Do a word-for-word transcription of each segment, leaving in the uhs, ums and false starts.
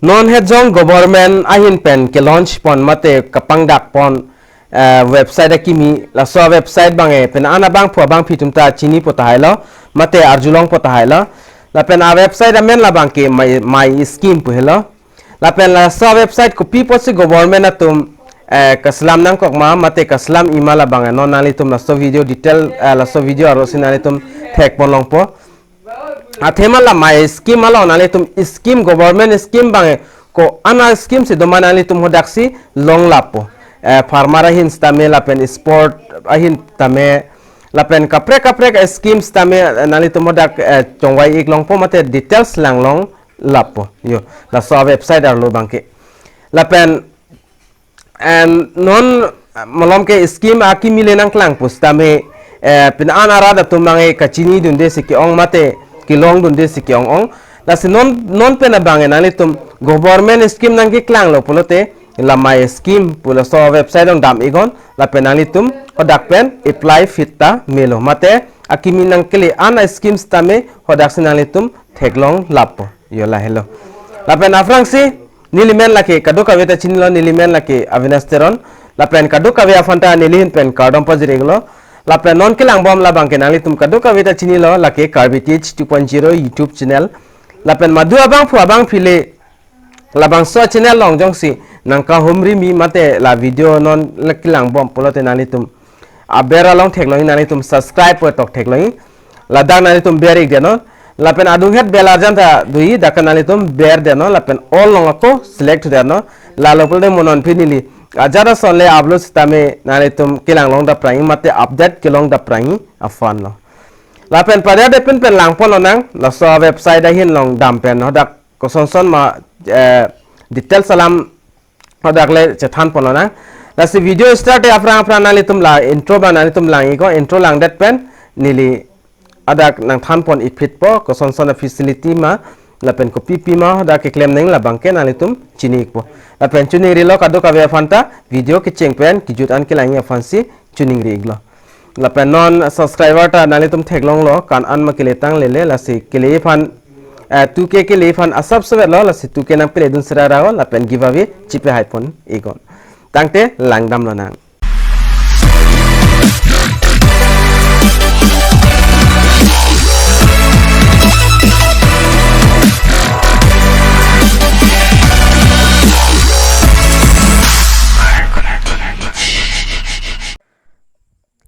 Non het jong government ahin pen ke launch pon mate kapangdak pon, eh, website akimi, laso website abang e pen an abangphu abangphi atum ta chinipo tahailo, mate arjulongpo tahailo. Lapen a website amen labang ke My, My Scheme pu helo. Lapen laso website kopi apotsi government atum, eh, kaselam nangkok ma, mate kaselam-i ma labang e non nanglitum laso video detail, eh, laso video arosi nanglitum thek pon longpo. Athema la My Scheme along nanglitum scheme, government scheme abang e ko-an a scheme si doma nanglitum hodaksi long lapo. Eh, farmer ahin sitame lapen sport ahin tame lapen kaprek kaprek a scheme sitame, eh, nanglitum hodak, eh, chongvai-ik longpo mate details lang long lapo. Yo, laso a website arlo abang ke. Lapen, em, non, eh, malom ke scheme akimi le nangklang pusitame, eh, pen an arat atum abang e kachinidunde si ke-ong mate kelongdunde si ke-ong-ong. Lasi non, non pen abang e nanglitum government scheme nangkeklanglo pulote la My Scheme pu laso website along dam-iknon, lapen nanglitum hodak pen apply phit ta melo. Mate akimi nangkele an a scheme sitame hodaksi nanglitum theklong lapo. Yo, lahelo. Lapen aphrangsi neli men lake kadokave ta chinilo, neli men lake Avinash Teron. Lapen kadokave aphan ta neli ahin pen kardom pajir-iklo. Lapen non kelangbom labang ke nanglitum kadokave ta chinilo, lake Karbi Teach two point zero YouTube channel. Lapen madu abangphu abangphi le labangso channel along jongsi nangkahumri mi mate la video non le kelangbom pulote nanglitum aber along theklong, nanglitum subscribe pu tok theklong. Ladak nanglitum ber-ik detnon. Lapen adung het bell arjan ta do-i, dak nanglitum ber detnon. Lapen all along ako select detnon. Lalo pulote mo non pini neli ajat ason le upload sitame nanglitum kelang longdapprang-i mate update kelongdapprang-i aphanlo. Lapen pada de pen pen lang pon lonang, laso website ahin along dam pen hodak kosonson ma, eh, details alam hodak le chethan pon lonang. Lasi video start e aphrang aphrang nanglitum la intro abang nanglitum lang-iknon, intro langdet pen neli adak nangthan pon-ik phitpo, kosonson a facility ma lapen kopipi ma hodak keklem nang labang ke nanglitum chini-ikpo. Lapen choningrilo kadokave aphan ta, video kecheng pen kejut an kelang-i aphansi choningri-iklo. Lapen non subscriber ta nanglitum theklonglo, ko-an an ma kele tang lele, lasi kele aphan, eh, two K kele aphan asap sovetlo, lasi two K nangpeledun sirara-o, lapen giveaway chipe hai pon-iknon. Tangte langdam lonang.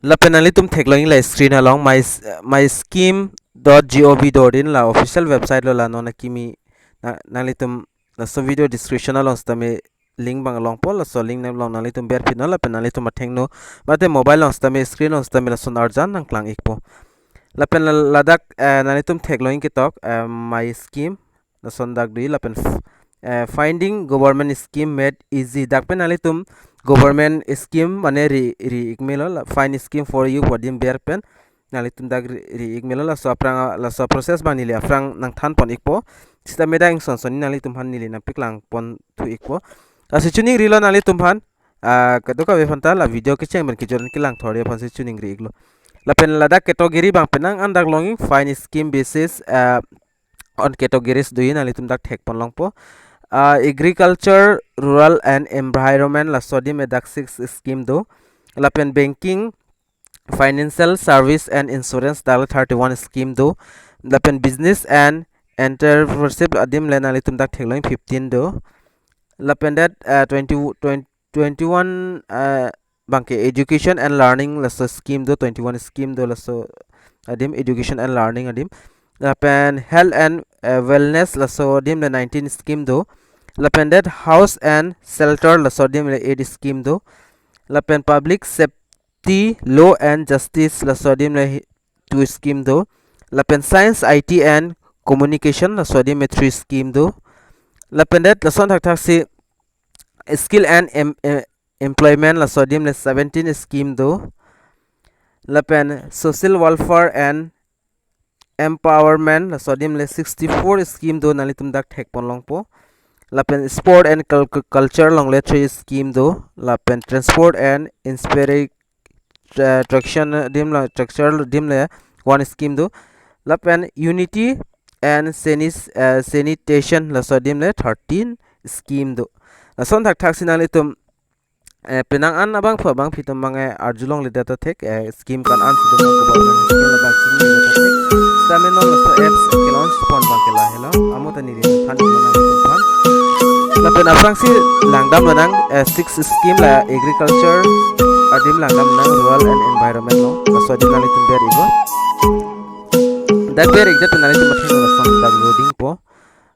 Lapen nanglitum theklong-i la screen along my, my scheme dot gov dot in la official website lo, la non akimi na, nanglitum laso video description along sitame link abang longpo, laso link nang along nanglitum berphitnon lapen nanglitum athengno mate mobile along sitame screen along sitame lason arjan nangklang-ikpo. Lapen la, ladak, eh, nanglitum theklong-i ketok, eh, My Scheme, lason dak do-i lapen f-, eh, Finding Government Scheme Made Easy. Dak pen nanglitum government scheme mane ri, ri-ik melo, la Find Scheme for You pu adim ber pen nanglitum dak ri, ri-ik melo, laso aphrang, laso process abang neli aphrang nangthan pon-ikpo. Sitame dak ingson sonni nanglitum aphan neli nangpeklang pon thu-ikpo. Lasi choningrilo nanglitum aphan, ah, kadokave aphan ta la video kecheng pen kejut an kelang thor-i aphansi choningri-iklo. Lapen ladak category abang penang, an dak longji Find Scheme Basis, ah, on categories do-i, nanglitum dak thek pon longpo. Ah, agriculture, rural and environment, laso adim le dak six scheme do. Lapen banking, financial service and insurance, dak le thirty-one scheme do. Lapen business and entrepreneurship adim le nanglitum dak theklong fifteen do. Lapen det, ah, twenty, twenty, twenty-one, ah, abang ke education and learning, laso scheme do, twenty-one scheme do, laso adim education and learning adim. Lapen health and, eh, wellness, laso adim le nineteen scheme do. Lapen det house and shelter, laso adim le eight scheme do. Lapen public safety, law and justice, laso adim le hi-, two scheme do. Lapen science, I T and communication, laso adim le three scheme do. Lapen det lason thakthaksi skill and em-, eh, employment, laso adim le seventeen scheme do. Lapen social welfare and empowerment, laso adim le sixty-four scheme do, nanglitum dak thek pon longpo. Lapen sport and cul-, cul-, culture along le three scheme do. Lapen transport and inspira-, tra-, traction adim le, structure adim le one scheme do. Lapen unity, and sanis- uh, sanitation laso adim le thirteen scheme do. Lason thakthak si nanglitum eh, penang an abangphu abangpi atum abang eh, arjulongle data thek eh, scheme ko-an si do, government scheme abang chini le data thek. Sitame non laso apps ke-launch pon abang ke lahelo. Amo ta neli than iknon nanglitum aphan. Lapen aphrangsi langdam lonang eh, six scheme la agriculture adim langdam lonang, rural and environment lo. Laso adim nanglitum ber iknon. Dak ber ik det nanglitum atheng lason dak loading po.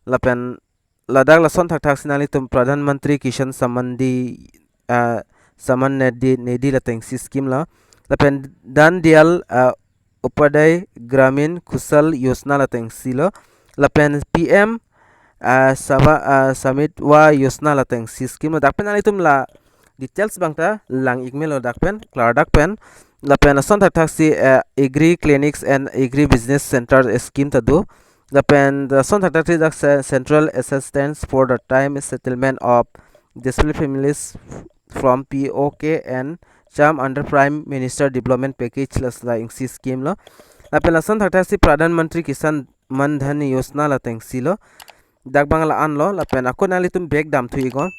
Lapen ladak lason thakthak si nanglitum Pradhan Mantri Kisan Samman Nidhi, ah, Samman Nidhi, Nidhi la atengsi scheme lo. Lapen Daan Dayal, ah, Upadhyay Gramin Kaushal Yojana la atengsi lo. Lapen P M, ah, Sava- ah, Svamitvah Yojana la atengsi scheme lo. Dak pen nanglitum la details abang ta lang ik melo dak pen, klardak pen. Lapen lason thakthak si, eh, agri clinics and agri business center scheme ta do. Lapen lason thakthak si dak se- Central Assistance for the Time Settlement of Displaced Families from P O K and CHAM under Prime Minister Development Package la atengsi scheme lo. Lapen lason thakthak si Pradhan Mantri Kisan Man Dhan Yojana la atengsi lo. Dak abang la-an lo, lapen ako nanglitum back damthu iknon.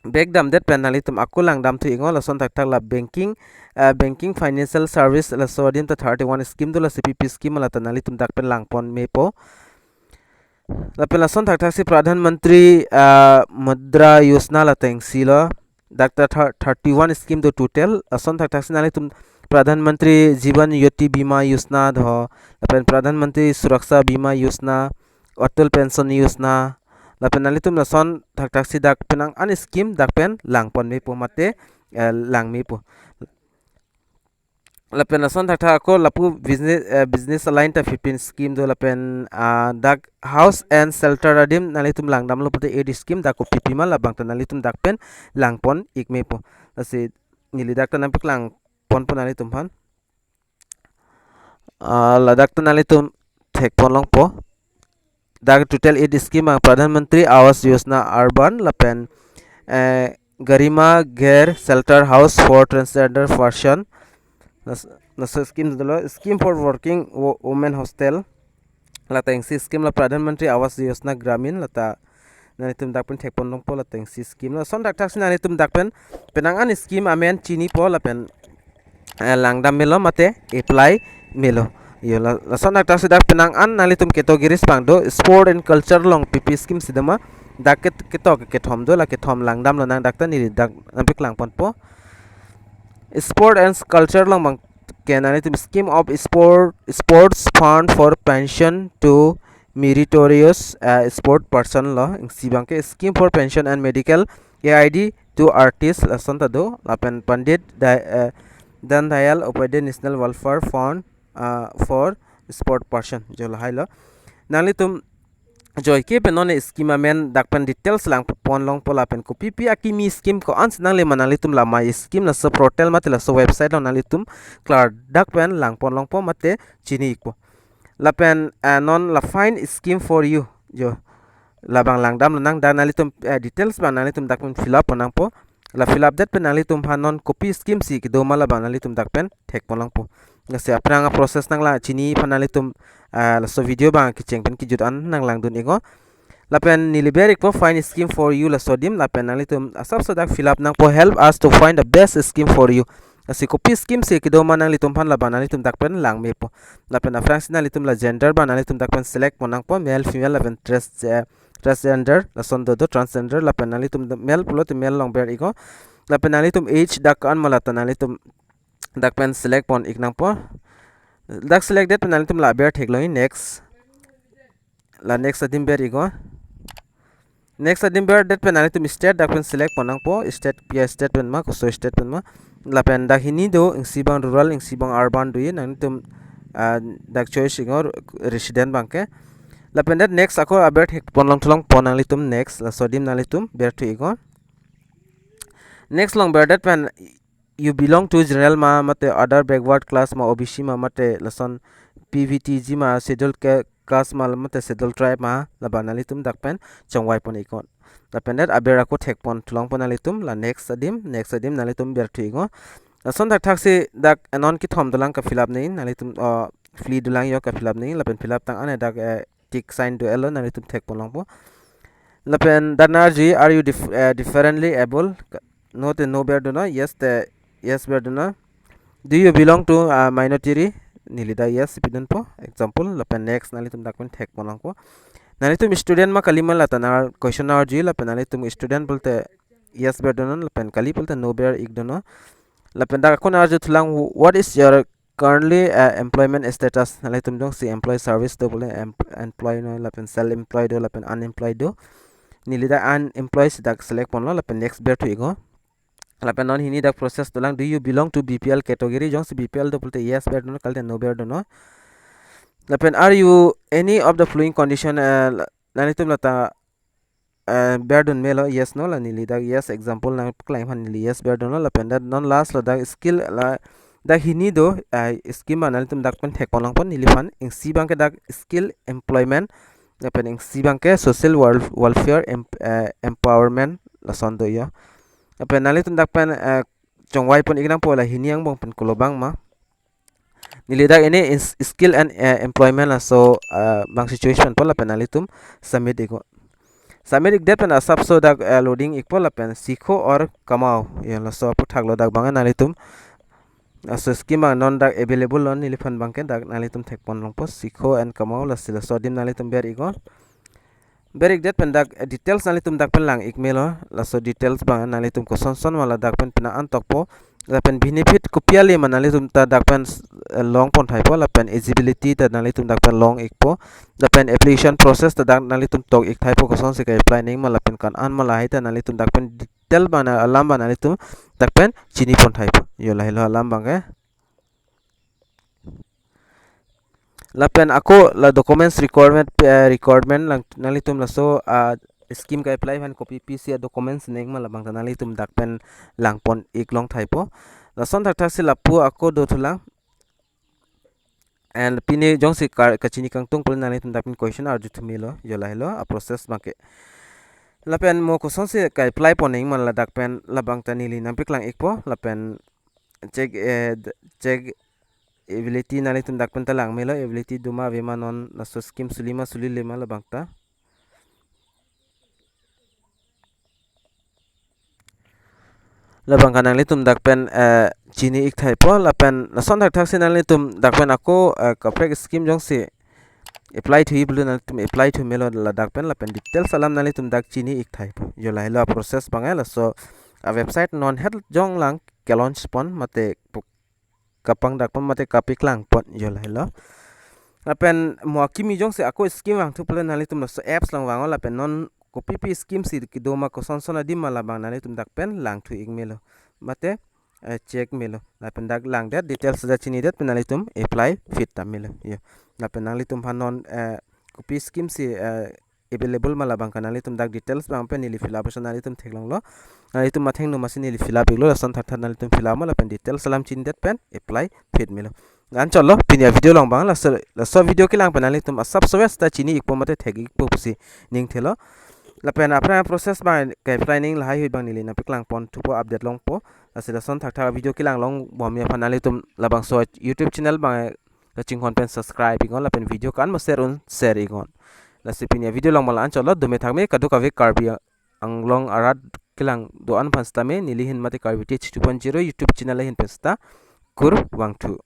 Back damdet pen nanglitum ako langdamthu iknon, lason thakthak la banking, eh, banking financial service laso adim ta thirty-one scheme do, lasi P P scheme la ta nanglitum dak pen langpon mepo. Lapen lason thakthak si Pradhan Mantri, eh, Mudra Yojana la atengsi lo. Dak ta thir- thirty-one scheme do total. Lason thakthak si nanglitum Pradhan Mantri Jeevan Jyoti Bima Yojana do, lapen Pradhan Mantri Suraksha Bima Yojana, Atal Pension Yojana, lapen nanglitum lason thakthak si dak penang an scheme dak pen langpon mepo mate, eh, lang mepo. Lapen lason thakthak ako lapu business, eh, business align ta fifteen scheme do, lapen, ah, dak house and shelter adim nanglitum langdamlo pute eight scheme, dak kopi pima labang ta nanglitum dak pen langpon ik mepo. Lasi neli dak ta nangpaklang ponpo nanglitum aphan. Ah, ladak ta nanglitum thekpon longpo. Dak total eight scheme abang Pradhan Mantri Awas Yojana Urban, lapen, eh, Garima Gher Shelter House for Transgender Person. Las- laso scheme dolo, scheme for working wo- women hostel. La atengsi scheme la Pradhan Mantri Awas Yojana Gramin, la ta nanglitum dak pen thekpon longpo, la atengsi scheme. Lason thakthak si nanglitum dak pen penang an scheme amen chinipo lapen, eh, langdam melo mate apply melo. Yo, la- lason thakthak si dak penang an nanglitum categories abang do, sport and culture along P P scheme si do ma, dak ket- ketok kethom do, la kethom langdam lonang, dak ta neli dak nangpaklang ponpo. Sport and culture along abang ke nanglitum scheme of sport, sports fund for pension to meritorious, uh, sport person lo. Isi abang ke scheme for pension and medical aid to artist lason ta do, lapen Pandit Di- uh, Daan Dayal Upadhyay National Welfare Fund, uh, for sport person, jo lahai lo. Nanglitum joike pen non scheme amen dak pen details langpon longpo, lapen kopi pi akimi scheme ko-an si nangle ma nanglitum la My Scheme laso portal mate laso website along nanglitum klardak pen langpon longpo mate chini ikpo. Lapen, eh, non la Find Scheme for You, jo, labang langdam lonang, dak nanglitum, eh, details abang nanglitum dak pen fill up pon nangpo. La fill up det pen nanglitum aphan non kopi scheme si kedo ma labang nanglitum dak pen thekpon longpo. Lasi aphrang a-process nanglang chini aphan nanglitum, ah, laso video abang kecheng pen kejut an nanglangdun iknon. Lapen neli ber ikpo Find Scheme for You laso adim, lapen nanglitum asapso dak fill up nangpo, "Help us to find the best scheme for you." Lasi kopi scheme si kedo ma nanglitum aphan labang nanglitum dak pen lang mepo. Lapen aphrangsi nanglitum la gender abang nanglitum dak pen select pon nangpo, male, female, lapen trans- eh, transgender, lason dodo, transgender, lapen nanglitum male pulote male along ber iknon. Lapen nanglitum age dak ko-an ma la ta nanglitum dak pen select pon ik nangpo. Dak select det pen nanglitum la ber theklong, next. La next adim ber iknon. Next adim ber det pen nanglitum state dak pen select pon nangpo, state, pi a-state pen ma, koso state pen ma. Lapen dak hini do, isi abang rural, isi abang urban do ye, nanglitum, ah, dak choice iknon, resident abang ke. Lapen det next ako aber thekpon longthu longpo nanglitum, next, laso adim nanglitum berthu iknon. Next along ber det pen you belong to general ma, mate other backward class ma, O B C ma, mate lason P V T G ma, scheduled ca- caste ma, mate scheduled tribe ma, labang nanglitum dak pen chongvai pon iknon. Lapen det aber ako thekpon thu longpo nanglitum, la next adim, next adim nanglitum berthu iknon. Lason thakthak si dak non kethom dolang ka fill up nangji, nanglitum, uh, fli dolang yo ka fill up nangji, lapen fill up tang an dak, eh, tick sign do-etlo, nanglitum thekpon longpo. Lapen dak nangkarju, are you dif- eh, differently able? No te no ber donon, yes te yes ber donon. Do you belong to, uh, minority? Neli dak yes pidunpo, example. Lapen next nanglitum dak pen thekpon longpo. Nanglitum student ma kali ma lata nang question nangkarju, lapen nanglitum student pulote yes ber donon, lapen kali pulote no ber ik donon. Lapen dak ako nangkarju thulang, what is your currently, uh, employment status? Nanglitum jongsi employee service do pule em- employee non, lapen self employed do, lapen unemployed do. Neli dak unemployed si dak select ponlo, lapen next ber thu iknon. Lapen non hini dak process dolang, do you belong to B P L category? Jongsi B P L do pulote yes ber donon, kalite no ber donon. Lapen are you any of the following condition, eh, la- nanglitum lata, eh, ber dun melo, yes no, la neli dak yes, example nangpaklang aphan neli yes ber donon. Lapen dak non last lo, dak skill la dak hini do, eh, scheme abang nanglitum dak pen thekpon longpo. Neliphan isi abangke dak skill employment, lapen isi abangke social wel- welfare em- eh, empowerment, lason do yo. Lapen nanglitum dak pen, eh, chongvai pon ik nangpo la hini angbong pen kolobang ma. Neli dak ini is- skill and, eh, employment laso, eh, abang si choose ponpo, lapen nanglitum submit iknon. Submit ikdet pen asapso dak, eh, loading ikpo, lapen sikho aur kamao, yo laso aphuthak lo. Dak abang nanglitum laso scheme abang non dak available lo, neliphan abangke dak nanglitum thekpon longpo, sikho and kamao, lasi laso adim nanglitum ber iknon. Ber ikdet pen dak, eh, details nanglitum dak pen lang ik melo. Laso details abang nanglitum kosonson ma ladak pen pina an tokpo, lapen benefit kopi kali ma nanglitum ta dak pen, eh, long pon thaipo, lapen eligibility ta nanglitum dak pen long ikpo, lapen application process ta dak nanglitum tok ik thaipo, kosonsi ke-apply nangji ma lapen ko-an ma, lahai ta nanglitum dak pen detail abang na- alam abang nanglitum dak pen chini pon thaipo. Yo, lahelo alam abangke. Lapen ako la documents requirement, eh, requirement lang nanglitum laso, ah, scheme ke-apply aphan kopi pisi a-documents nangji ma, labang ta nanglitum dak pen lang pon ik long thaipo. Lason thakthak si lapu ako do thulang. And pini jongsi kar- kachini kangtung pule nanglitum dak pen question arju thu melo, yo lahelo a-process abangke. Lapen mo kosonsi ke-apply pon nangji ma ladak pen, labang ta neli nangpaklang ikpo, lapen check, eh, d- check ability nanglitum dak pen ta lang melo, ability do ma ave ma, non laso scheme suli ma sulile ma, labang ta. Labang ke nanglitum dak pen, eh, chini ik thaipo, lapen lason thakthak si nanglitum dak pen ako, eh, kaprek scheme jongsi apply thuji pule nanglitum apply thu melo ladak pen, lapen details alam nanglitum dak chini ik thaipo. Yo, lahelo a-process abangke. Laso a-website non het jong lang ke-launch pon mate pu- kapangdak pon mate kapaklang pon, yo lahelo. Lapen mo akimi jongsi ako scheme vangthu pule nanglitum laso apps lang vangnon, lapen non kopi pi scheme si kedo ma, kosonson adim ma, labang nanglitum dak pen lang thu ik melo, mate, eh, check melo. Lapen dak langdet, details dak chinidet pen nanglitum apply phit ta melo, yo. Lapen nanglitum aphan non, eh, kopi scheme si, eh, available ma, labang ke nanglitum dak details abang pen neli fill up, laso nanglitum theklonglo. Nanglitum mathengno masi neli fill up iklo, lason thakthak nanglitum fill up ma, lapen details alam chinidet pen apply phit melo. Anchotlo, pini a-video along abang, laso, laso video kelang pen nanglitum asapso ta chini ikpo mate thek ikpo pusi ning thelo. Lapen aphrang process abang ke-apply nangji lahai hui abang neli nangpaklang pon thupo, update longpo. Lasi lason thakthak video kelang longbom aphan nanglitum labangso YouTube channel abang kachinghon pen subscribe iknon, lapen video ko-an ma share un share iknon. Lasi pini a-video along abang la anchotlo, dome thakme kadokave Karbi Anglong arat kelang do-an aphan sitame, neli ahin mate Karbi Tech two point zero YouTube channel ahin pen sita kurvangthu.